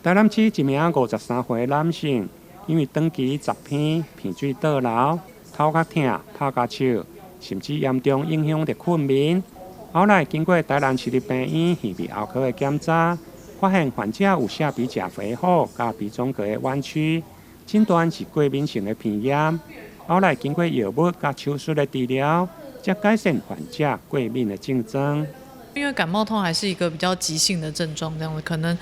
台南市一名53歲男性，因為長期雜鼻、鼻水倒流、頭殼疼、拍跤手，甚至嚴重影響著睏眠。後來經過台南市立病院耳鼻喉科的檢查，發現患者有下鼻頰肥厚佮鼻中隔的彎曲，診斷是過敏性的鼻炎。後來經過藥物佮手術的治療，才改善患者過敏的症狀。因為感冒通常還是一個比較急性的症狀，這樣子可能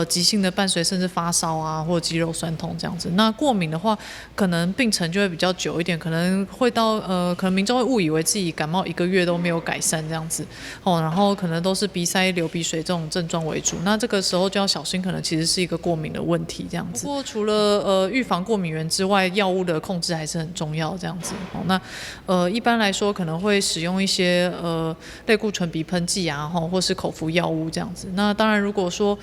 急性的伴隨甚至發燒啊，或肌肉痠痛這樣子。那過敏的話，可能病程就會比較久一點，可能會到可能民眾會誤以為自己感冒一個月都沒有改善這樣子，哦，然後可能都是鼻塞、流鼻水這種症狀為主。那這個時候就要小心，可能其實是一個過敏的問題這樣子。不過除了預防過敏原之外，藥物的控制還是很重要這樣子。哦，那一般來說可能會使用一些類固醇鼻噴劑啊，然後或是口服藥物這樣子。那當然，如果說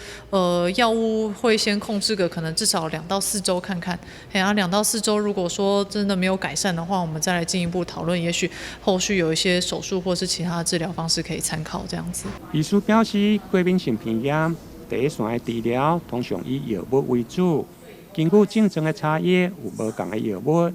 藥物會先控制個可能至少2到4週看看，嘿啊，2到4週如果說真的沒有改善的話，我們再來進一步討論，也許後續有一些手術或是其他治療方式可以參考這樣子。醫師表示，過敏性鼻炎第一線的治療通常以藥物為主，根據症狀的差異，有無仝的藥物，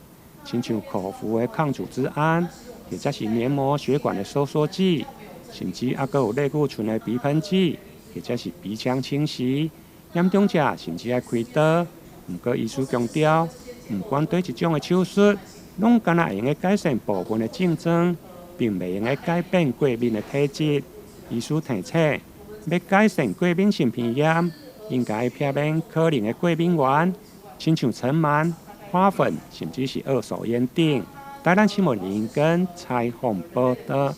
親像口服的抗組織胺，或者是黏膜血管的收縮劑。甚至猶閣有類固醇的鼻噴劑，或者是鼻腔清洗，嚴重者甚至愛開刀。毋過醫師強調，毋管佗一種的手術，攏干焦會用改善部分的症狀，並袂用改變過敏的體質。醫師提醒，欲改善過敏性鼻炎，應該避免可能的過敏原，親像塵蟎、花粉，甚至是二手菸等。台南新聞林根採訪報導。